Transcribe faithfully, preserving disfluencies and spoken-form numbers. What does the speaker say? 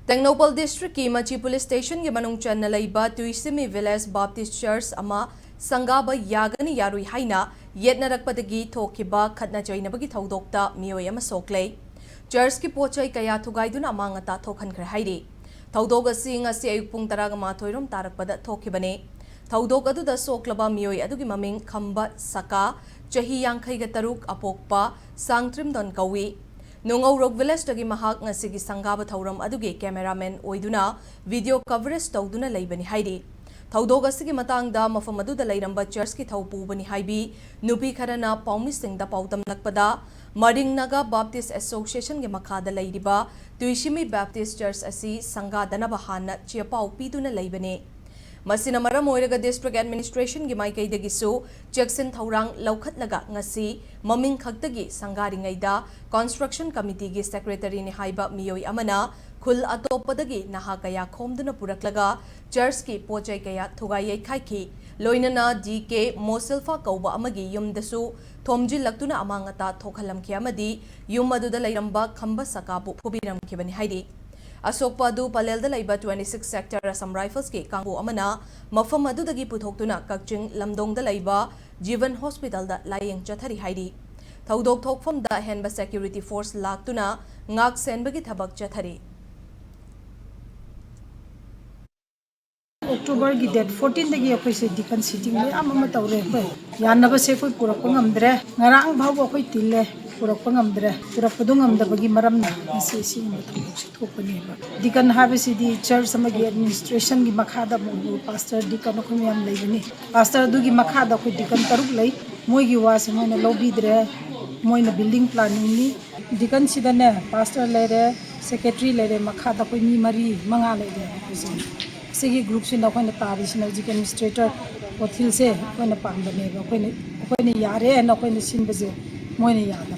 ꯇꯦꯡꯅꯧꯄꯜ ꯗꯤꯁꯇ꯭ꯔꯤꯛꯀꯤ ꯃꯆꯤ ꯄꯨꯂꯤꯁ ꯁ꯭ꯇꯦꯁꯟꯒꯤ ꯃꯅꯨꯡ ꯆꯟꯅ ꯂꯩꯕ ꯇꯨꯏꯁꯤꯃꯤ ꯚꯤꯂꯦꯖ ꯕꯥꯞꯇꯤꯁ ꯆꯔꯆ ꯑꯃ ꯁꯪꯒꯥꯕ ꯌꯥꯒꯅꯤ ꯌꯥꯔꯣꯏ ꯍꯥꯏꯅ ꯌꯦꯠꯅꯔꯛꯄꯗꯒꯤ ꯊꯣꯛꯈꯤꯕ ꯈꯠꯅ ꯆꯩꯅꯕꯒꯤ ꯊꯧꯗꯣꯛꯇ ꯃꯤꯑꯣꯏ ꯑꯃ ꯁꯣꯛꯂꯦ꯫ ꯆꯔꯆꯀꯤ ꯄꯣꯠ ꯆꯩ ꯀꯌꯥ ꯊꯨꯒꯥꯏꯗꯨꯅ ꯑꯃꯥꯡ ꯑꯇꯥ ꯊꯣꯛꯍꯟꯈ꯭ꯔꯦ ꯍꯥꯏꯔꯤ꯫ ꯊꯧꯗꯣꯛ ꯑꯁꯤ ꯉꯁꯤ ꯑꯌꯨꯛ ꯄꯨꯡ ꯇꯔꯥꯒ ꯃꯥꯊꯣꯏ ꯔꯣꯝ ꯇꯥꯔꯛꯄꯗ ꯊꯣꯛꯈꯤꯕꯅꯤ꯫ ꯊꯧꯗꯣꯛ ꯑꯗꯨꯗ ꯁꯣꯛꯂꯕ ꯃꯤꯑꯣꯏ ꯑꯗꯨꯒꯤ ꯃꯃꯤꯡ ꯈꯝꯕ ꯁꯀꯥ, ꯆꯍꯤ ꯌꯥꯡꯈꯩꯒ ꯇꯔꯨꯛ, ꯑꯄꯣꯛꯄ ꯁꯥꯡꯇ꯭ꯔꯤꯝꯗꯣꯟ ꯀꯧꯏ꯫ ꯅꯣꯡꯉꯧꯔꯣꯛ ꯚꯤꯂꯦꯖꯇꯒꯤ ꯃꯍꯥꯛ ꯉꯁꯤꯒꯤ ꯁꯪꯒꯥꯕ ꯊꯧꯔꯝ ꯑꯗꯨꯒꯤ ꯀꯦꯃꯦꯔꯥꯃꯦꯟ ꯑꯣꯏꯗꯨꯅ ꯚꯤꯗꯤꯑꯣ ꯀꯚꯔꯦꯖ ꯇꯧꯗꯨꯅ ꯂꯩꯕꯅꯤ ꯍꯥꯏꯔꯤ꯫ ꯊꯧꯗꯣꯛ ꯑꯁꯤꯒꯤ ꯃꯇꯥꯡꯗ ꯃꯐꯝ ꯑꯗꯨꯗ ꯂꯩꯔꯝꯕ ꯆꯔꯆꯀꯤ ꯊꯧꯄꯨꯕꯅꯤ ꯍꯥꯏꯕꯤ ꯅꯨꯄꯤ ꯈꯔꯅ ꯄꯥꯎꯃꯤꯁꯤꯡꯗ ꯄꯥꯎꯗꯝꯂꯛꯄꯗ, ꯃꯔꯤꯡ ꯅꯥꯒꯥ ꯕꯥꯞꯇꯤꯁ ꯑꯦꯁꯣꯁꯤꯌꯦꯁꯟꯒꯤ ꯃꯈꯥꯗ ꯂꯩꯔꯤꯕ ꯇꯨꯏꯁꯤꯃꯤ ꯕꯥꯞꯇꯤꯁ ꯆꯔꯆ ꯑꯁꯤ ꯁꯪꯒꯥꯗꯅꯕ ꯍꯥꯟꯅ ꯆꯦꯄꯥꯎ ꯄꯤꯗꯨꯅ ꯂꯩꯕꯅꯤ꯫ ꯃꯁꯤꯅ ꯃꯔꯝ ꯑꯣꯏꯔꯒ ꯗꯤꯁꯇ꯭ꯔꯤꯛ ꯑꯦꯗꯃꯤꯅꯤꯁꯇ꯭ꯔꯦꯁꯟꯒꯤ ꯃꯥꯏꯀꯩꯗꯒꯤꯁꯨ ꯆꯦꯛꯁꯤꯟ ꯊꯧꯔꯥꯡ ꯂꯧꯈꯠꯂꯒ ꯉꯁꯤ ꯃꯃꯤꯡ ꯈꯛꯇꯒꯤ ꯁꯪꯒꯥꯔꯤꯉꯩꯗ ꯀꯟꯁꯇ꯭ꯔꯛꯁꯟ ꯀꯃꯤꯇꯤꯒꯤ ꯁꯦꯀ꯭ꯔꯦꯇꯔꯤꯅꯤ ꯍꯥꯏꯕ ꯃꯤꯑꯣꯏ ꯑꯃꯅ ꯈꯨꯜ ꯑꯇꯣꯞꯄꯗꯒꯤ ꯅꯍꯥ ꯀꯌꯥ ꯈꯣꯝꯗꯨꯅ ꯄꯨꯔꯛꯂꯒ ꯆꯔꯆꯀꯤ ꯄꯣꯠ ꯆꯩ ꯀꯌꯥ ꯊꯨꯒꯥꯏ ꯌꯩꯈꯥꯏꯈꯤ꯫ ꯂꯣꯏꯅꯅ ꯗꯤ ꯀꯦ ꯃꯣꯁꯤꯜꯐꯥ ꯀꯧꯕ ꯑꯃꯒꯤ ꯌꯨꯝꯗꯁꯨ ꯊꯣꯝꯖꯤꯜꯂꯛꯇꯨꯅ ꯑꯃꯥꯡ ꯑꯇꯥ ꯊꯣꯛꯍꯜꯂꯝꯈꯤ ꯑꯃꯗꯤ ꯌꯨꯝ ꯑꯗꯨꯗ ꯂꯩꯔꯝꯕ ꯈꯝꯕ ꯁꯀꯥꯕꯨ ꯐꯨꯕꯤꯔꯝꯈꯤꯕꯅꯤ ꯍꯥꯏꯔꯤ꯫ ꯑꯁꯣꯛꯄ ꯑꯗꯨ ꯄꯂꯦꯜꯗ ꯂꯩꯕ twenty six sector Assam Riflesꯀꯤ ꯀꯥꯡꯕꯨ ꯑꯃꯅ ꯃꯐꯝ ꯑꯗꯨꯗꯒꯤ ꯄꯨꯊꯣꯛꯇꯨꯅ ꯀꯛꯆꯤꯡ ꯂꯝꯗꯣꯡꯗ ꯂꯩꯕ ꯖꯤꯕꯟ ꯍꯣꯁꯄꯤꯇꯥꯜꯗ ꯂꯥꯌꯦꯡ ꯆꯠꯊꯔꯤ ꯍꯥꯏꯔꯤ꯫ ꯊꯧꯗꯣꯛ ꯊꯣꯛꯐꯝꯗ ꯑꯍꯦꯟꯕ ꯁꯦꯀ꯭ꯌꯨꯔꯤꯇꯤ ꯐꯣꯔꯁ ꯂꯥꯛꯇꯨꯅ ꯉꯥꯛ ꯁꯦꯟꯕꯒꯤ ꯊꯕꯛ ꯆꯠꯊꯔꯤ꯫ ꯑꯣꯛꯇꯣꯕꯔꯒꯤ ꯗꯦꯠ ꯐꯣꯔꯇꯤꯟꯗꯒꯤ ꯑꯩꯈꯣꯏꯁꯦ ꯗꯤꯀꯟ ꯁꯤꯇꯤꯡ ꯃꯌꯥꯝ ꯑꯃ ꯇꯧꯔꯦ꯫ ꯑꯩꯈꯣꯏ ꯌꯥꯅꯕꯁꯦ ꯑꯩꯈꯣꯏ ꯄꯨꯔꯛꯄ ꯉꯝꯗ꯭ꯔꯦ꯫ ꯉꯔꯥꯡ ꯐꯥꯎꯕ ꯑꯩꯈꯣꯏ ꯇꯤꯜꯂꯦ, ꯄꯨꯔꯛꯄ ꯉꯝꯗ꯭ꯔꯦ꯫ ꯄꯨꯔꯛꯄꯗꯣ ꯉꯝꯗꯕꯒꯤ ꯃꯔꯝꯅ ꯉꯁꯤ ꯑꯁꯤꯒꯨꯝꯕ ꯊꯧꯗꯣꯛꯁꯦ ꯊꯣꯛꯄꯅꯦꯕ꯫ ꯗꯤꯀꯟ ꯍꯥꯏꯕꯁꯤꯗꯤ ꯆꯔꯆ ꯑꯃꯒꯤ ꯑꯦꯗꯃꯤꯅꯤꯁꯇ꯭ꯔꯦꯁꯟꯒꯤ ꯃꯈꯥꯗ ꯑꯃꯨꯛ ꯄꯥꯁꯇꯔ, ꯗꯤꯀꯟ ꯑꯩꯈꯣꯏ ꯃꯌꯥꯝ ꯂꯩꯕꯅꯤ꯫ ꯄꯥꯁꯇꯔ ꯑꯗꯨꯒꯤ ꯃꯈꯥꯗ ꯑꯩꯈꯣꯏ ꯗꯤꯀꯟ ꯇꯔꯨꯛ ꯂꯩ꯫ ꯃꯣꯏꯒꯤ ꯋꯥꯁꯦ ꯃꯣꯏꯅ ꯂꯧꯕꯤꯗ꯭ꯔꯦ꯫ ꯃꯣꯏꯅ ꯕꯤꯜꯗꯤꯡ ꯄ꯭ꯂꯥꯅꯤꯡꯅꯤ꯫ ꯗꯤꯀꯟꯁꯤꯗꯅꯦ, ꯄꯥꯁꯇꯔ ꯂꯩꯔꯦ, ꯁꯦꯀ꯭ꯔꯦꯇꯔꯤ ꯂꯩꯔꯦ, ꯃꯈꯥꯗ ꯑꯩꯈꯣꯏ ꯃꯤ ꯃꯔꯤ, ꯃꯉꯥ ꯂꯩꯔꯦ ꯑꯩꯈꯣꯏꯁꯦ꯫ ꯁꯤꯒꯤ ꯒ꯭ꯔꯨꯞꯁꯤꯅ ꯑꯩꯈꯣꯏꯅ ꯇꯥꯔꯤꯁꯤꯅ ꯍꯧꯖꯤꯛ ꯑꯦꯗꯃꯤꯅꯤꯁꯇ꯭ꯔꯦꯇꯔ ꯀꯣꯊꯤꯜꯁꯦ ꯑꯩꯈꯣꯏꯅ ꯄꯥꯝꯕꯅꯦꯕ꯫ ꯑꯩꯈꯣꯏꯅ, ꯑꯩꯈꯣꯏꯅ ꯌꯥꯔꯦ ꯍꯥꯏꯅ ꯑꯩꯈꯣꯏꯅ ꯁꯤꯟꯕꯁꯦ ꯃꯣꯏꯅ ꯌꯥꯗꯕ꯫